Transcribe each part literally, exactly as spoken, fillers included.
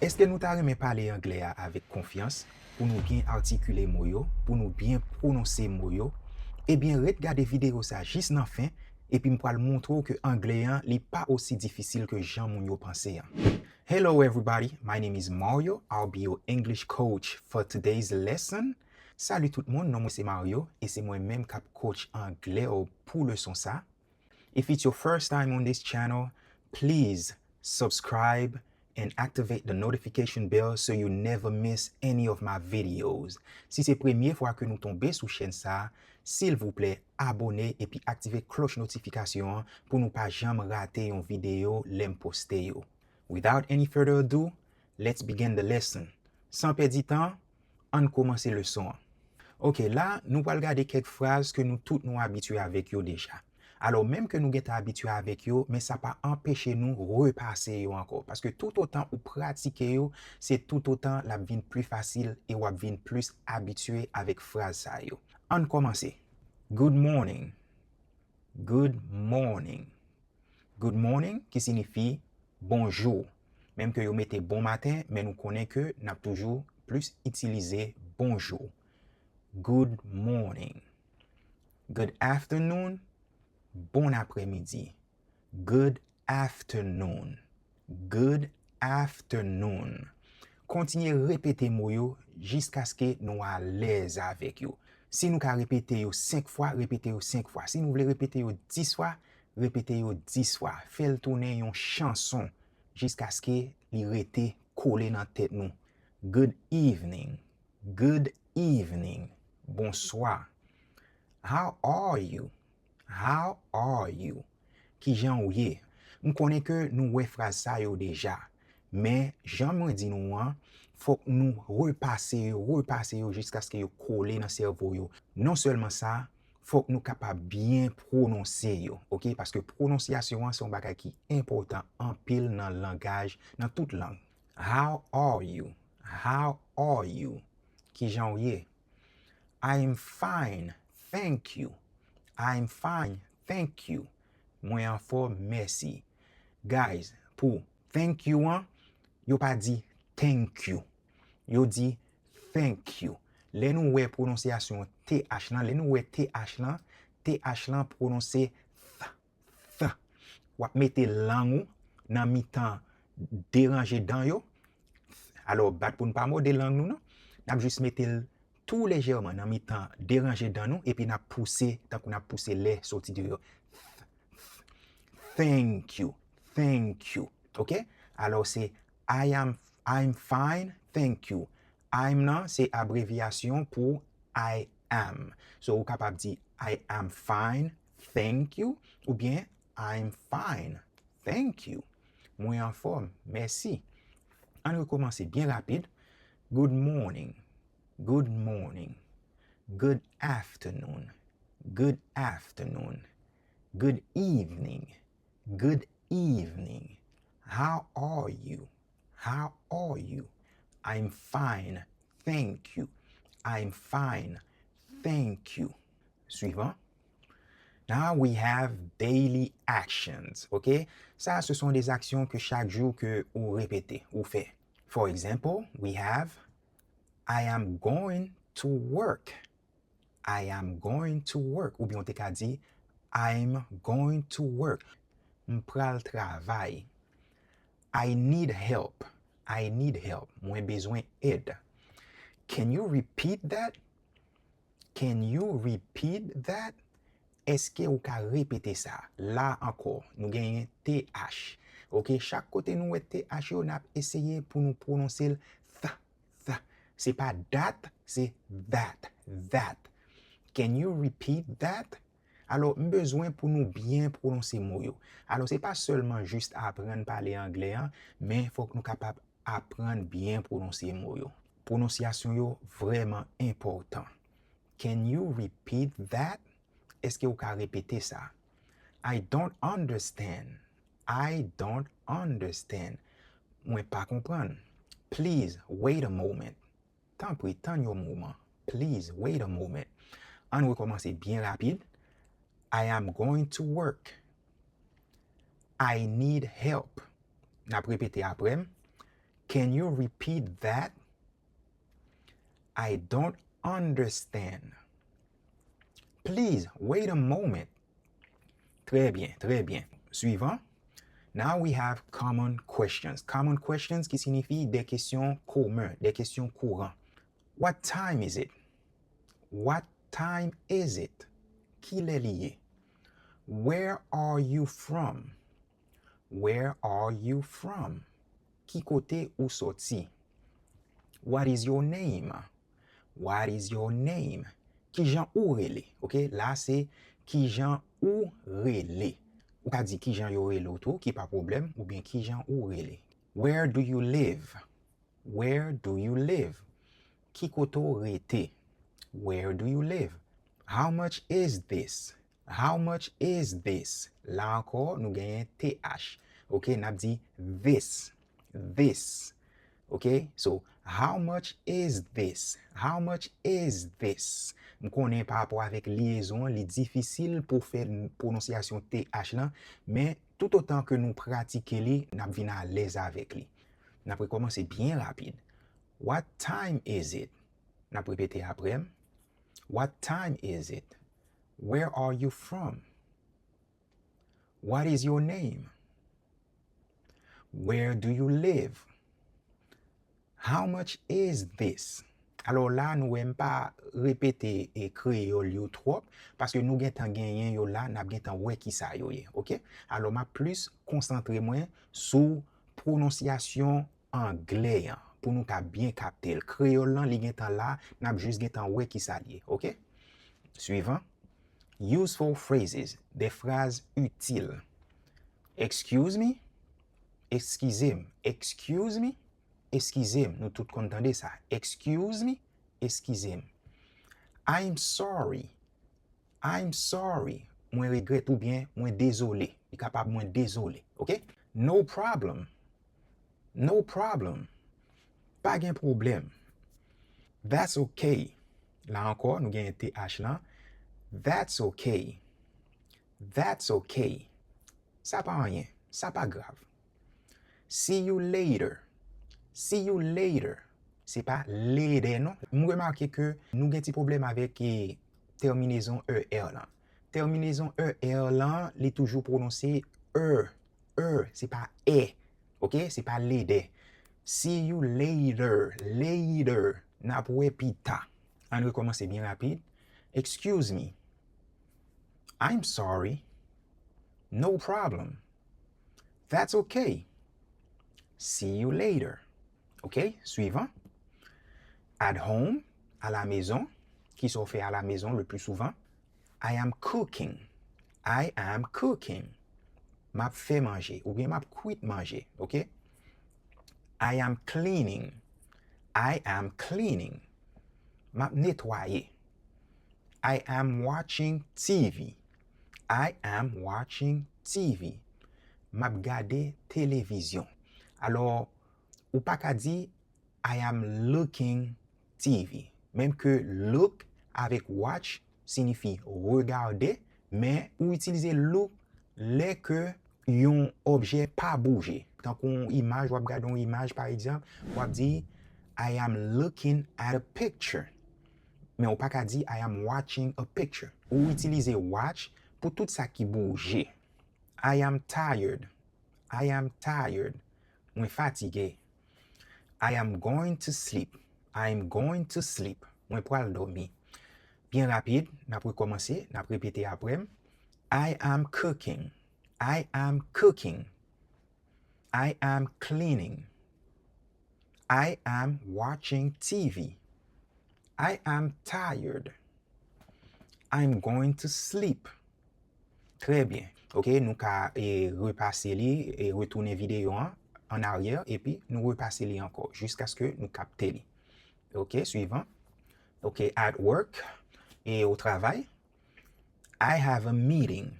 Èske nou ta renmen pale anglè a avèk konfyans, pou nou byen atikile mo yo, pou nou byen pwononse mo yo? Ebyen, ret gade videyo sa jis nan fen, epi m pral montre w ke anglè an, li pa osi difisil ke jan moun yo panse an. Hello everybody, my name is Mario. I'll be your English coach for today's lesson. Salut tout moun, non mwen se Mario, e se mwen menm k ap coach anglè w pou leson sa. If it's your first time on this channel, please subscribe and activate the notification bell so you never miss any of my videos. Si se premye fwa ke nou tonbe sou chèn sa, silvouplè, abone epi aktive klòch notifikasyon an pou nou pa janm rate yon videyo lè m poste yo. Without any further ado, let's begin the lesson. San pèdi tan, ann kòmanse leson an. Ok, la, nou pral gade kèk fraz ke nou tout nou abitye avèk yo deja. Alò, menm ke nou gentan abitye avèk yo, men sa pa anpeche nou repase yo ankò. Paske toutotan ou pratike yo, se toutotan l ap vin pli fasil e w ap vin plis abitye avèk fraz sa yo. Ann kòmanse. Good morning. Good morning. Good morning, ki siyifi bonjou. Menm ke yo mete bon maten, men nou konnen ke n ap toujou plis itilize bonjou. Good morning. Good afternoon, bon aprèmidi. Good afternoon. Good afternoon. Kontinye repete mo yo jiskaske nou alèz avèk yo. Si nou ka repete yo senk fwa, repete yo senk fwa. Si nou vle repete yo dis fwa, repete yo dis fwa. Fè l tounen yon chanson jiskaske li rete kole nan tèt nou. Good evening. Good evening. Bonswa. How are you? How are you? Kijan w ye? M konnen ke nou wè fraz sa yo deja, men jan mwen di nou an, fòk nou repase yo, repase yo jiskaske yo kole nan sèvo yo. Non sèlman sa, fòk nou kapab byen pwononse yo, ok? Paske pwononsyasyon an se yon bagay ki enpòtan anpil nan langaj, nan tout lang. How are you? How are you? Kijan w ye? I'm fine, thank you. I'm fine, thank you. Mwen anfòm, mèsi. Guys, pou thank you an, yo pa di thank you. Yo di thank you. Lè nou wè pwononsyasyon T H lan, lè nou wè T H lan, T H lan pwononse th, th. W ap mete lang ou nan mitan de ranje dan yo. Alò, bat pou n pa mòde lang nou, non. N ap jis mete l tou lejèman nan mitan de ranje dan nou, epi n ap pouse, tankou n ap pouse lè soti deyò. Th, th. Thank you. Thank you. Ok? Alò, se I am, I'm fine, thank you. I'm nan, se abrevyasyon pou I am. So, ou kapab di, I am fine, thank you, oubyen I'm fine, thank you. Mwen anfòm, mèsi. Ann rekòmanse byen rapid. Good morning. Good morning. Good afternoon. Good afternoon. Good evening. Good evening. How are you? How are you? I'm fine, thank you. I'm fine, thank you. Suivant. Now we have daily actions, ok? Sa, ce sont des actions ke chak jou ke ou repete, ou fè. For example, we have, I am going to work. I am going to work. Oubyen ou te ka di, I'm going to work. M pral travay. I need help. I need help. Mwen bezwen èd. Can you repeat that? Can you repeat that? Èske ou ka repete sa? La ankò, nou genyen T H. Ok, chak kote nou wè T H yo, n ap eseye pou nou pwononse l th, th. Se pa dat, se that, that. Can you repeat that? Alò, m bezwen pou nou byen pwononse mo yo. Alò, se pa sèlman jis aprann pale anglè an, men fòk nou kapab aprann byen pwononse mo yo. Pwononsyasyon yo vrèman enpòtan. Can you repeat that? Èske ou ka repete sa? I don't understand. I don't understand. Mwen pa konprann. Please wait a moment. Tanpri, tann yon moman. Please wait a moment. Ann rekòmanse byen rapid. I am going to work. I need help. N ap repete apre m. Can you repeat that? I don't understand. Please wait a moment. Trè byen, trè byen. Swivan. Now we have common questions. Common questions ki siyifi de kesyon komen, de kesyon kouran. What time is it? What time is it? Kilè li ye? Where are you from? Where are you from? Ki kote ou soti? What is your name? What is your name? Kijan ou rele? Ok, la se kijan ou rele. Ou ka di kijan yo rele w tou, ki pa pwoblèm, oubyen kijan ou rele. Where do you live? Where do you live? Ki kote w rete? Where do you live? How much is this? How much is this? La ankò, nou genyen T H. Ok, n ap di this. This. Ok, so, how much is this? How much is this? M konnen pa rapò avèk lyezon an, li difisil pou fè pwononsyasyon T H lan, men toutotan ke nou pratike li, n ap vin alèz avèk li. N ap rekòmanse byen rapid. What time is it? N ap repete apre m. What time is it? Where are you from? What is your name? Where do you live? How much is this? Alò la, nou wè m pa repete e kreyòl yo twòp, paske nou gentan genyen yo la, n ap gentan wè kisa yo ye, ok? Alò, m ap plis konsantre mwen sou pwononsyasyon anglè an, pou nou ka byen kapte l. Kreyòl lan, li gentan la, n ap jis gentan wè kisa l ye, ok? Swivan. Useful phrases, de fraz itil. Excuse me, eskize m. Excuse me, eskize m. Nou tout konn tande sa. Excuse me, eskize m. I'm sorry, I'm sorry. Mwen regrèt oubyen mwen dezole. Li kapab mwen dezole, ok? No problem, no problem. Pa gen pwoblèm. That's ok. La ankò, nou genyen T H lan. That's ok. That's ok. Sa pa anyen. Sa pa grav. See you later. See you later. Se pa later non. M remake ke nou gen ti pwoblèm avèk e, tèminezon E R lan. Tèminezon E R lan, li toujou pwononse e, e, se pa è. Ok? Se pa later. See you later. Later. N ap wè pita. Ann rekòmanse byen rapid. Excuse me. I'm sorry. No problem. That's ok. See you later. Ok, swivan. At home, alamezon. Kisa w fè alamezon le plus souvent? I am cooking. I am cooking. M ap fè manje, oubyen m ap kwit manje, ok? I am cleaning. I am cleaning. M ap netwaye. I am watching T V. I am watching T V. M ap gade televizyon. Alò, ou pa ka di I am looking T V. Menm ke look avèk watch siyifi regade, men ou itilize look lè ke yon objè pa bouje. Tankou yon imaj, w ap gade yon imaj, pa egzanp, w ap di, I am looking at a picture. Men ou pa ka di, I am watching a picture. Ou itilize watch pou tout sa ki bouje. I am tired. I am tired. Mwen fatige. I am going to sleep. I am going to sleep. Mwen pral dòmi. Byen rapid, n ap rekòmanse, n ap repete apre m. I am cooking. I am cooking. I am cleaning. I am watching T V. I am tired. I'm going to sleep. Trè byen. Ok, nou ka e, repase li, e, retounen videyo an an aryè, epi nou repase li ankò, jiskaske nou kapte li. Ok, swivan. Ok, at work, e o travay. I have a meeting.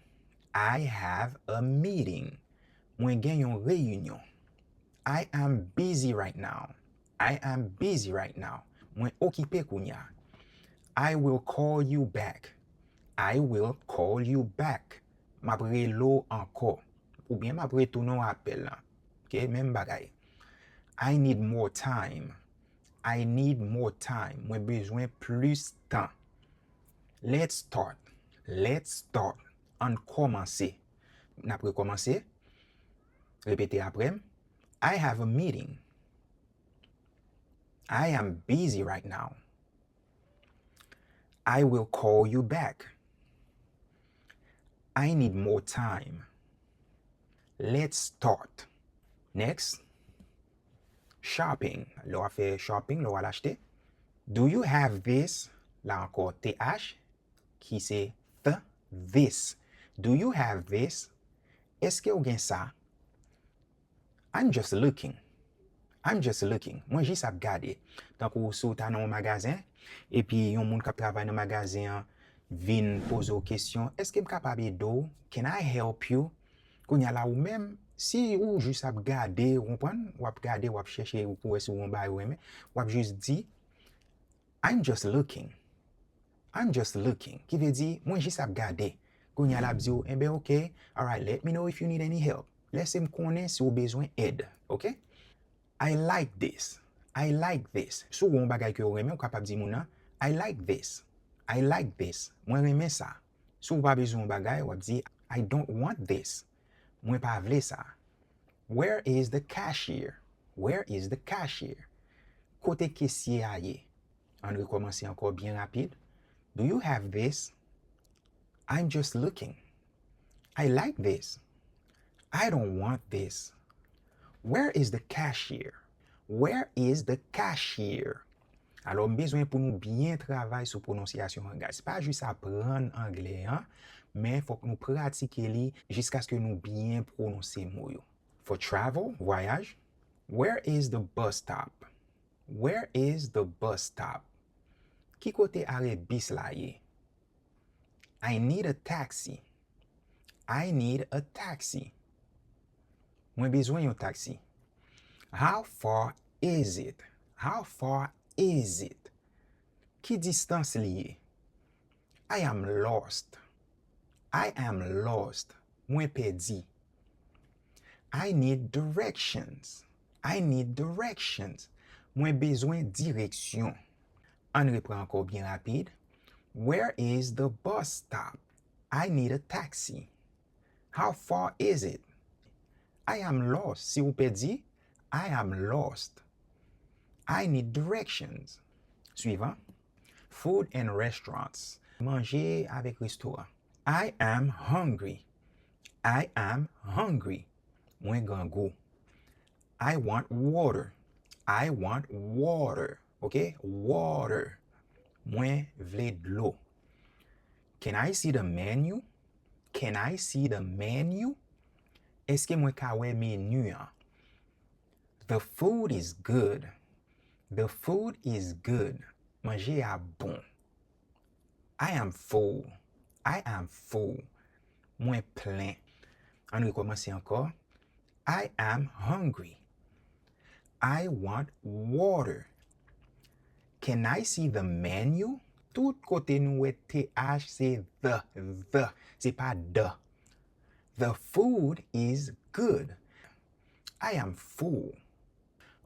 I have a meeting. Mwen gen yon reyinyon. I am busy right now. I am busy right now. Mwen okipe kounye a. I will call you back. I will call you back. M ap rele w ankò. Oubyen m ap retounen w apèl lan. Ok, menm bagay. I need more time. I need more time. Mwen bezwen plis tan. Let's start. Let's start. Ann kòmanse. N ap rekòmanse. Repete apre m. I have a meeting. I am busy right now. I will call you back. I need more time. Let's start. Next. Shopping. Lè w ap fè shopping, lè w al achte. Do you have this? La ankò, T H, ki se th, this. Do you have this? Èske w gen sa? I'm just looking. I'm just looking. Mwen jis ap gade. Tankou si w ta nan yon magazen, epi yon moun k ap travay nan magazen an vin poze w kesyon, èske m kapab ede w? Can I help you? Kounye a la ou menm, si ou jis ap gade, ou konprann? W ap gade, w ap chèche pou wè si w wè yon bagay ou renmen, w ap jis di, I'm just looking. I'm just looking. Ki vle di, mwen jis ap gade. Kounye a l ap di w, enben, ok, alright, let me know if you need any help. Lèse m konnen si w bezwen èd, ok? I like this. I like this. Si w wè yon bagay ke w renmen, ou kapab di moun nan, I like this. I like this. Mwen renmen sa. Si w pa bezwen yon bagay, w ap di, I don't want this. Mwen pa vle sa. Where is the cashier? Where is the cashier? Kote kesye a ye? Ann rekòmanse ankò byen rapid. Do you have this? I'm just looking. I like this. I don't want this. Where is the cashier? Where is the cashier? Alò, m bezwen pou nou byen travay sou pwononsyasyon an, guys. Se pa jis aprann anglè an, men fòk nou pratike li jiskaske nou byen pwononse mo yo. For travel, voyage, where is the bus stop? Where is the bus stop? Ki kote arè bis la ye? I need a taxi. I need a taxi. Mwen bezwen yon taksi. How far is it? How far is it? Ki distans li ye? I am lost. I am lost. Mwen pèdi. I need directions. I need directions. Mwen bezwen direksyon. Ann repran ankò byen rapid. Where is the bus stop? I need a taxi. How far is it? I am lost. Si ou pèdi, I am lost. I need directions. Swivan. Food and restaurants. Manje avèk restoran. I am hungry. I am hungry. Mwen grangou. I want water. I want water. Ok? Water. Mwen vle dlo. Can I see the menu? Can I see the menu? Èske mwen ka wè meni an? The food is good. The food is good. Manje a bon. I am full. I am full. Mwen plen. Ann rekòmanse ankò. I am hungry. I want water. Can I see the menu? Tout kote nou wè T H se the, the. Se pa the. The food is good. I am full.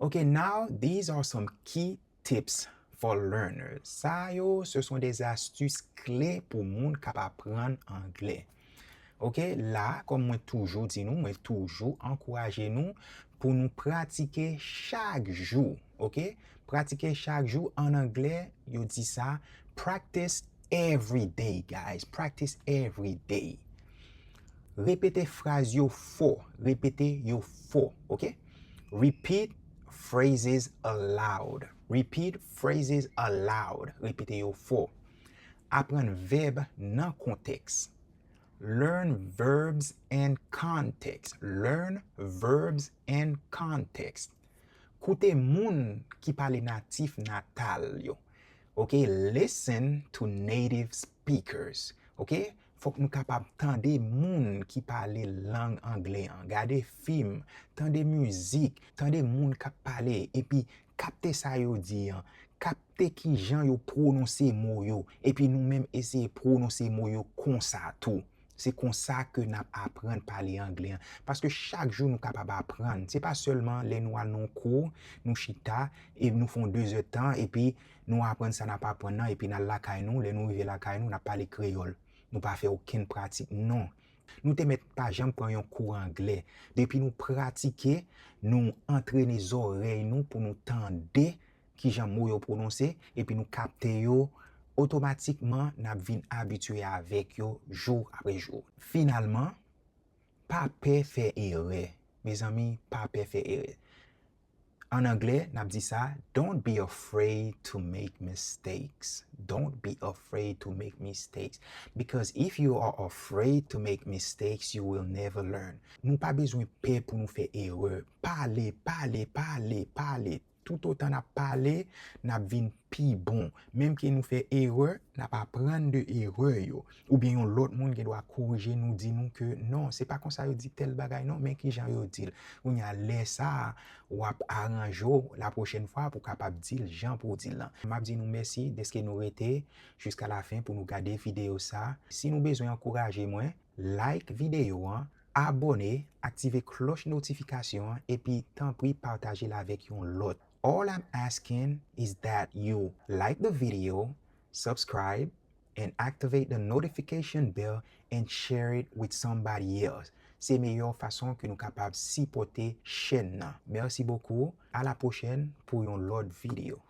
Ok, now these are some key tips for learners. Sa yo, ce sont des astuces clés pou moun k ap aprann anglè. Ok, la, kòm mwen toujou di nou, mwen toujou ankouraje nou pou nou pratike chak jou. Ok? Pratike chak jou. An anglè, yo di sa, practice every day, guys. Practice every day. Repete fraz yo fò. Repete yo fò. Ok? Repeat phrases aloud. Repeat phrases aloud. Repete yo fò. Aprann vèb nan kontèks. Learn verbs and context. Learn verbs and context. Koute moun ki pale natif natal yo. Ok, listen to native speakers. Ok, fòk nou kapab tande moun ki pale lang anglè an. Gade fim, tande mizik, tande moun k ap pale, epi kapte sa yo di an, kapte kijan yo pwononse mo yo, epi nou menm eseye pwononse mo yo konsa tou. Se konsa ke n ap aprann pale anglè an. Paske chak jou nou kapab aprann. Se pa sèlman lè nou al nan yon kou, nou chita, e nou fè yon de zè tan, epi nou aprann sa n ap aprann nan, epi n al lakay nou. Lè nou rive lakay nou, n ap pale kreyòl. Nou pa fè okenn pratik, non. Nou te mèt pa janm pran yon kou anglè. Depi nou pratike, nou antrene zòrèy nou pou nou tande kijan mo yo pwononse, epi nou kapte yo, otomatikman, n ap vin abitye avèk yo jou apre jou. Finalman, pa pè fè erè. Mezanmi, pa pè fè erè. An anglè, n ap di sa, "Don't be afraid to make mistakes." Don't be afraid to make mistakes. Because if you are afraid to make mistakes, you will never learn. Nou pa bezwen pè pou nou fè erè. Pale, pale, pale, pale. Toutotan n ap pale, n ap vin pi bon. Menm ke nou fè erè, n ap aprann de erè yo. Oubyen yon lòt moun gen dwa korije nou, di nou ke non, se pa konsa yo di tèl bagay non, men kijan yo di l. Kounye a, lè sa a, w ap aranje w lapwochèn fwa pou w kapab di l jan pou w di l lan. M ap di nou mèsi dèske nou rete jiska lafen pou nou gade videyo sa. Si nou bezwen ankouraje mwen, like videyo an, abòne, aktive klòch notifikasyon an, epi tanpri pataje l avèk yon lòt. All I'm asking is that you like the video, subscribe, and activate the notification bell and share it with somebody else. Se meyè fason ke nou kapab sipòte chèn nan. Mèsi bokou. A la pwochèn pou yon lòt videyo.